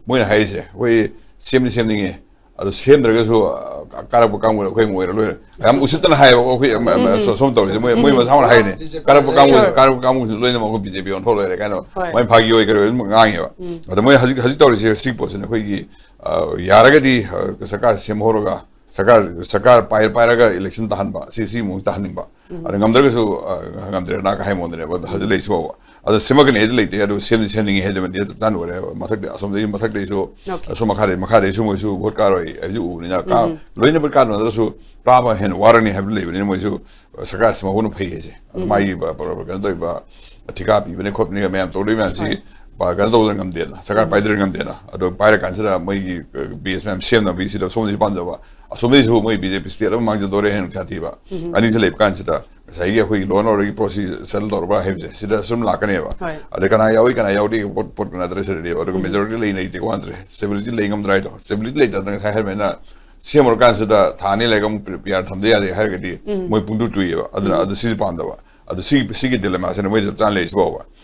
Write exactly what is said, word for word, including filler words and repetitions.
ꯃꯣꯏꯅ ꯍꯥꯏꯔꯤꯁꯦ ꯑꯩꯈꯣꯏ ꯁꯦꯝꯗꯤ ꯁꯦꯝꯅꯤꯡꯉꯦ, ꯑꯗꯨ ꯁꯦꯝꯗ꯭ꯔꯒꯁꯨ, ꯑ, ꯀꯥꯔꯛꯄ ꯀꯥꯡꯕꯨꯅ ꯑꯩꯈꯣꯏ ꯑꯃꯨꯛ ꯑꯣꯏꯔ ꯂꯣꯏꯔꯦ꯫ ꯌꯥꯝ ꯎꯁꯤꯠꯇꯅ ꯍꯥꯏꯌꯦꯕꯀꯣ ꯑꯩꯈꯣꯏ, ꯑ, ꯑ, ꯁꯣ-, ꯁꯣꯝ ꯇꯧꯔꯤꯁꯦ꯫ ꯃꯣꯏ, ꯃꯣꯏ ꯃꯁꯥ ꯃꯛꯅ ꯍꯥꯏꯅꯦ, ꯀꯥꯔꯛꯄ ꯀꯥꯡꯕꯨ, ꯍꯣꯏ꯫ ꯀꯥꯔꯛꯄ ꯀꯥꯡꯕꯨꯁꯤꯡ ꯂꯣꯏꯅꯃꯛ ꯑꯩꯈꯣꯏ ꯕꯤ ꯖꯦ ꯄꯤ ꯑꯣꯟꯊꯣꯛ ꯂꯣꯏꯔꯦ ꯀꯥꯏꯅ꯫ ꯍꯣꯏ꯫ ꯃꯣꯏ ꯐꯥꯒꯤ ꯑꯣꯏ ꯀꯔꯤ ꯑꯣꯏ ꯑꯗꯨꯝ ꯉꯥꯡꯉꯦꯕ꯫ ꯑꯗꯣ ꯃꯣꯏ ꯍꯧꯖꯤꯛ, ꯍꯧꯖꯤꯛ ꯇꯧꯔꯤꯁꯦ ꯁꯤ ꯄꯣꯠꯁꯤꯅ ꯑꯩꯈꯣꯏꯒꯤ, ꯑ, ꯌꯥꯔꯒꯗꯤ, ꯑ, ꯁꯔꯀꯥꯔ ꯁꯦꯝꯍꯧꯔꯒ ꯁꯔꯀꯥꯔ, ꯁꯔꯀꯥꯔ ꯄꯥꯏ-, ꯄꯥꯏꯔꯒ election ꯇꯥꯍꯟꯕ, ꯁꯤ, ꯁꯤ ꯃꯑꯣꯡ ꯇꯥꯍꯟꯅꯤꯡꯕ꯫ ꯑꯗꯣ ꯉꯝꯗ꯭ꯔꯒꯁꯨ, ꯑ, ꯉꯝꯗ꯭ꯔꯦ ꯅꯥꯒ ꯍꯥꯏ ꯃꯑꯣꯡꯗꯅꯦꯕ꯫ ꯑꯗꯣ ꯍꯧꯖꯤꯛ ꯂꯩꯔꯤꯁꯤ ꯐꯥꯎꯕ꯫ ꯑꯗꯣ ꯁꯦꯝꯃꯛꯀꯅꯤ ꯍꯥꯏꯗꯤ ꯂꯩꯇꯦ, ꯑꯗꯨ ꯁꯦꯝꯗꯤ ꯁꯦꯝꯅꯤꯡꯉꯤ ꯍꯥꯏꯗꯨꯃꯗꯤ ꯆꯞ ꯆꯥꯅ ꯑꯣꯏꯔꯦ꯫ ꯃꯊꯛꯇ, ꯑꯁꯣꯝꯗꯒꯤ ꯃꯊꯛꯇꯒꯤꯁꯨ, ꯑꯣꯀꯦ꯫ ꯑꯁꯣꯝ ꯃꯈꯥꯗꯩ, ꯃꯈꯥꯗꯩꯁꯨ ꯃꯣꯏꯁꯨ ꯚꯣꯠ ꯀꯥꯔꯣꯏ ꯍꯥꯏꯕꯁꯨ ꯎꯕꯅꯤꯅ, ꯀꯥ-, ꯂꯣꯏꯅꯃꯛ ꯀꯥꯔꯣ ꯅꯠꯇ꯭ꯔꯁꯨ ꯀꯥꯕ ꯍꯦꯟꯅ ꯋꯥꯔꯅꯤ ꯍꯥꯏꯕꯗꯨ ꯂꯩꯕꯅꯤꯅ ꯃꯣꯏꯁꯨ ꯁꯔꯀꯥꯔ ꯁꯦꯝꯍꯧꯕꯅ ꯐꯩ ꯍꯥꯏꯁꯦ꯫ ꯑꯗꯨ ꯃꯥꯒꯤ ꯕ-, ꯕ-, ꯀꯩꯅꯣ ꯇꯧꯔꯤꯕ, ꯊꯤꯀꯥ ꯄꯤꯕꯅꯦ ꯈꯣꯠꯄꯅꯦ ꯃꯌꯥꯝ ꯇꯧꯗꯣꯏ ꯃꯌꯥꯝꯁꯤ ꯍꯣꯏ꯫ ꯄ-, ꯀꯩꯅꯣ ꯇꯧꯗꯅ ꯉꯝꯗꯦꯅ, ꯁꯔꯀꯥꯔ ꯄꯥꯏꯗ꯭ꯔ ꯉꯝꯗꯦꯅ꯫ ꯑꯗꯣ ꯄꯥꯏꯔꯀꯥꯟꯁꯤꯗ ꯃꯣꯏꯒꯤ, ꯑ, base ꯃꯌꯥꯝ ꯁꯦꯝꯅꯕꯒꯤꯁꯤꯗ ꯁꯣꯝꯗꯁꯨ ꯄꯥꯝꯖꯕ, ꯑꯁꯣꯝꯗꯩꯁꯨ ꯃꯣꯏ ꯕꯤ ꯖꯦ ꯄꯤ state ꯑꯃ ꯃꯥꯡꯖꯗꯣꯔꯦ ꯍꯥꯏꯅ ꯈꯟꯊꯤꯕ꯫ ꯑꯅꯤꯁꯤ ꯂꯩꯕ ꯀꯥꯟꯁꯤꯗ ꯉꯁꯥꯏꯒꯤ ꯑꯩꯈꯣꯏꯒꯤ law and order ꯒꯤ ꯄꯣꯠꯁꯤ settle ꯇꯧꯔꯕ ꯍꯥꯏꯕꯁꯦ ꯁꯤꯗ ꯁꯨꯝ ꯂꯥꯛꯀꯅꯦꯕ꯫ ꯍꯣꯏ꯫ ꯑꯗ ꯀꯅꯥ ꯌꯥꯎꯏ, ꯀꯅꯥ ꯌꯥꯎꯗꯦ ꯄꯣꯠ, ꯄꯣꯠ ꯀꯅꯥꯗ꯭ꯔꯦ ꯁꯤꯗꯗꯤ꯫ ꯑꯗꯨꯒ majority ꯂꯩ ꯂꯩꯇꯦ ꯋꯥꯟꯗ꯭ꯔꯦ, stability ꯂꯩ ꯉꯝꯗ꯭ꯔꯥ ꯍꯥꯏꯗꯣ꯫ Stability ꯂꯩꯇꯗꯅ ꯉꯁꯥꯏ ꯍꯥꯏꯔꯃꯥꯏꯅ ꯁꯦꯝꯃꯨꯔꯀꯥꯟꯁꯤꯗ ꯊꯥ ꯑꯅꯤ ꯂꯩꯔꯒ ꯑꯃꯨꯛ ꯄꯤ-, ꯄꯤ ꯑꯥꯔ ꯊꯝꯗ ꯌꯥꯗꯦ ꯍꯥꯏꯔꯒꯗꯤ ꯃꯣꯏ ꯄꯨꯡꯇꯨ ꯇꯨꯏꯌꯦꯕ꯫ ꯑꯗꯨꯅ ꯑꯗꯨ ꯁꯤꯁꯨ ꯄꯥꯝꯗꯕ꯫ ꯑꯗꯨ ꯁꯤꯒꯤ, ꯁꯤꯒꯤ dilemma ꯁꯤꯅ ꯃꯣꯏ ꯆꯞ ꯆꯥꯅ ꯂꯩꯔꯤꯁꯤ ꯐꯥꯎꯕ꯫